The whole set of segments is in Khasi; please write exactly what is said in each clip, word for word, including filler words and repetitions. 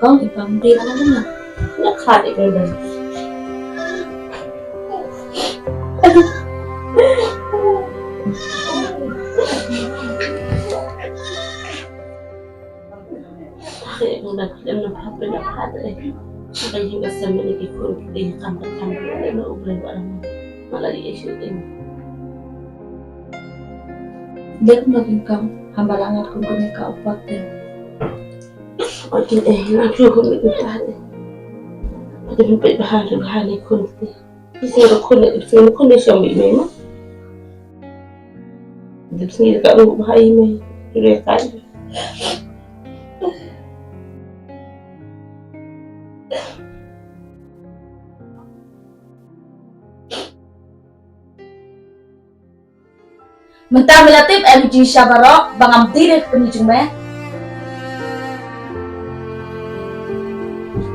Kong i pam dei ka lang na. Nga khat i pam dei. Ai, nga dah khlem na phat, na phat, eh. Ka ïing ka sem ne ki khun ki dei kam ka tham ne na U Blei wa ram. Nga la ïa shu dei. Dek na kin kam, hamba la ngat kum kane ka upat te. Oi, kin eh, nga shu khun ne upat te. Pati pun pet bahan, bahan ne khun te. Kin sing khun ne, kin sing khun ne shong bi me ma. Dep sngi ka u bha i mei. Re ka. Mynta me la tip em ji sha barok ba ngam dei re kani jong me.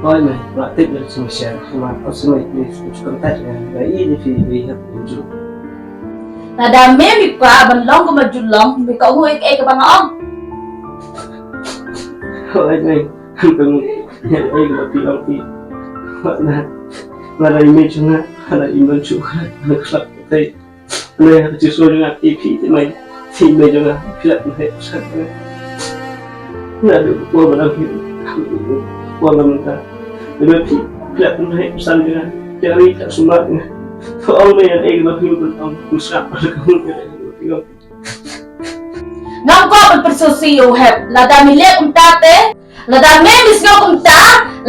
Oi mei, la tip ïa ka jingshisha, kumba ka sumai phi shu contact ïa nga, nga ïohi phi, phi hap ïa ju. Lada me mi kwah ban long kumba ju long, me kohnguh ïa kaei kaba nga ong. Oi mei, hynrei ïa kaei kaba phi ong phi. Lada, lada i mei jong nga, lada i mei jong nga, nga khlap kaei. Mei, ha ka jingsngew jong nga, phi, phi, mei, phi, mei jong nga, phi la pynheh pynsan jong nga. Nga dei u kpa ba dang hiu, u kpa ba mynta. Mei, phi, phi la pynheh pynsan jong nga. Ïa ri ka sumar jong nga. Phi ong mei ïa ei ba phi ban ong, pynskap ba ka mut ïa ei ba phi ong. Ngam kwah ban pynsngewsih ïa u Hep, lada me leh kumta te, lada me mi sngew kumta,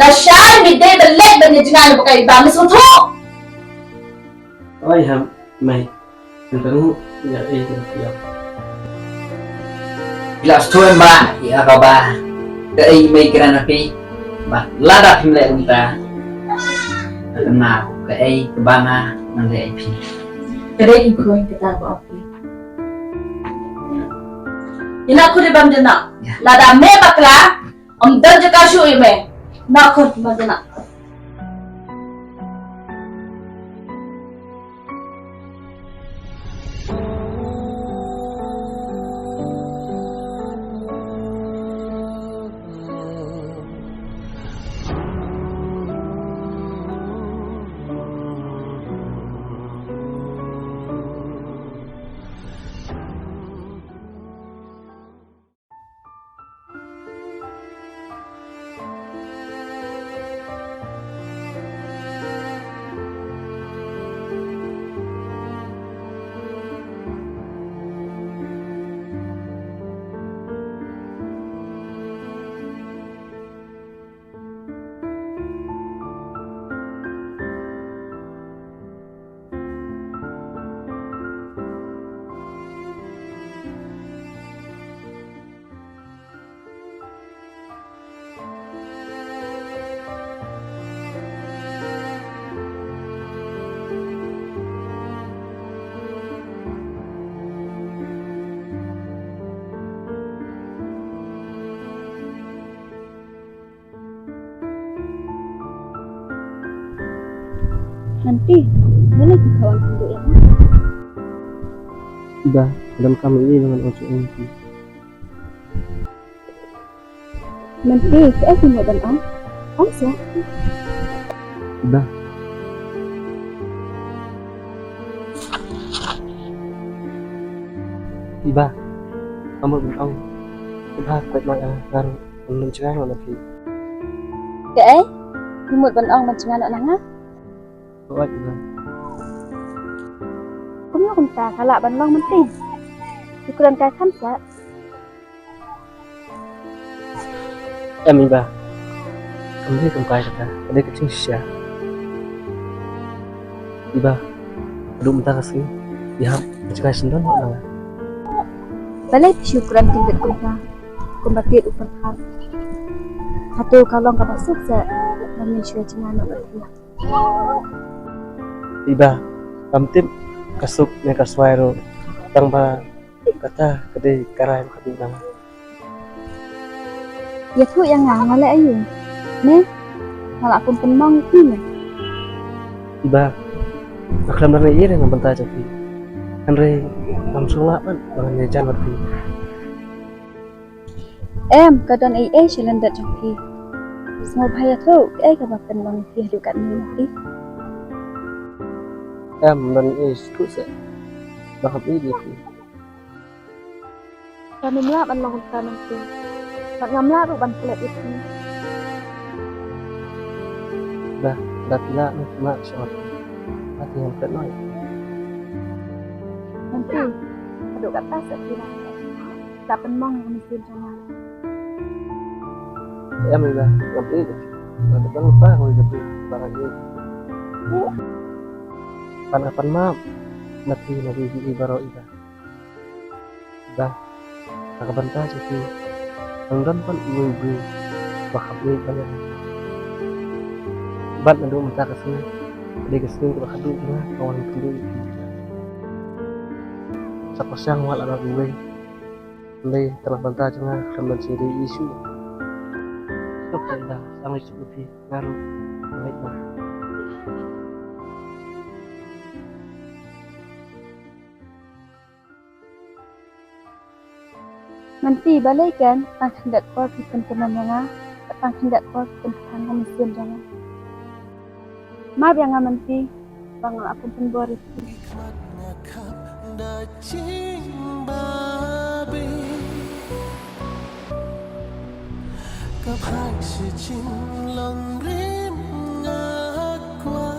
lashai me dei ban leh ban ïa jngai ba ka i ba me sngewthuh. Oi Hep, mei. Ngan kynnoh ïa ei kaba phi ong. Phi la sngewthuh em bah ïa kaba kaei mei kren na phi. Bad lada phim leh kumta, ngan kynmaw kaei kaba nga ngan leh ïa phi. Ka dei i khun kata ba ong phi. Ïa na khun bam jana. Ïa. Lada me bakla, ym don jaka shuh ïa me. Na khun bam jana. Nanti, mana kita orang tunduk ya? Dah, dalam kamar ini dengan ojek ini. Mynta, kaei phi mut ban ong? Ong seh. Iba. Iba. Ka mut ban ong. Iba, peit ma nga ruh ban jngai noh na phi. Kaei? Phi mut ban ong ban jngai noh na nga? Hooid, Iba. Kumno kumta ka lah ban long mynta? Phi kren kai khan sa. Em Iba. Kam dei kam kai kata, ka dei ka jingshisha. Iba, haduh mynta ka sngi, ïa hap jngai syndon noh na nga. Balei phi shu kren khyndiat kumta? Kumba tied u pyrkhat. Hato ka long kaba suk seh ban ngin shu ïa jngai noh bad phi? Iba, kam tip ka suk ne ka swai ruh, tang ba kata ka dei ka rai ka dei nang. Ïathuh ïa nga, nga leh aïu? Ne, nga la kum pynmong ïa phi ne? Iba, nga khlem don ei ei na bynta jong phi. Hynrei ngam sngewlah ban ïa jan bad phi. Em, ka don ei ei sha lyndet jong phi. Sngewbha ïathuh kaei kaba pynlong ïa phi haduh katne, Mati? Em, ban ïathuh seh. Ba kham ïeit ïa phi. Ba mem lah ban long kumta, Mati. Bad ngam lah ruh ban klet ïa phi. Ba, ba phi lah, mem lah shuh. Ba phi ngam klet noh. Mati, haduh katta seh phi lah. Ka pynmong ïa ka mynsiem jong nga. Em, Ida, ngam ïeit. Nga dei ban lypa ïa ka briew ba nga ïeit. Ban nga pan map na phi na baby baroh, Ida. Ida, na ka bynta jong phi, ngan don pat uwei u briew ba kham ïeit ba ïeit. Bad naduh mynta ka sngi, ka dei ka sngi kaba khadduh jong nga, nga wan kynduh ïa phi. Sa pyrshang wat la don uwei. Hynrei tang na ka bynta jong nga khlem don shisha ïa u Jisu. Sngewbha ïa lada sa ngi suk ïa phi, nga ruh nga leit noh. Mati, balei ken tang khyndiat por phi pynkmen ïa nga, tang khyndiat por phi pynkthang ka mynsiem jong nga. Map ïa nga, Mati, ba nga la pynbor ïa phi. Ka phai shi jinglong rim nga kwah.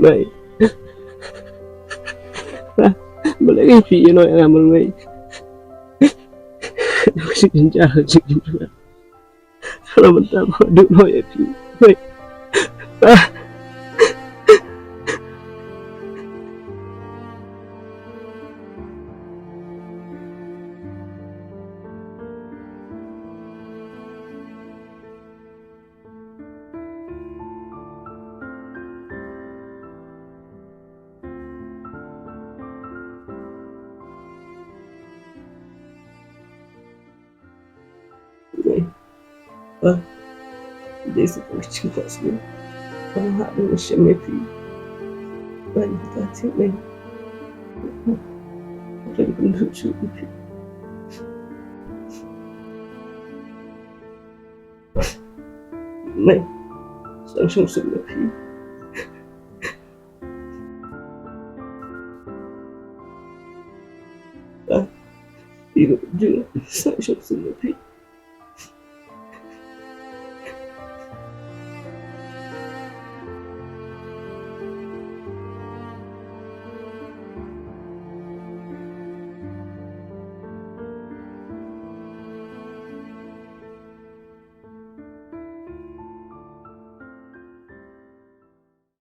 Mei. Balei phi ïeh noh ïa nga, Mei? Ka jingïaroh jong nga. Ka la mynta ba nga duh noh ïa phi, Mei. Mei. Ba dei sa ka jingkwah sngewbha ba nga hap ban ïashem ïa phi. Ba nga ta thiah, Mei. Ba nga kynduh shuh ïa phi. Mei, sa shong suk ïa phi. Ba phi ruh jong nga sa shong suk ïa phi.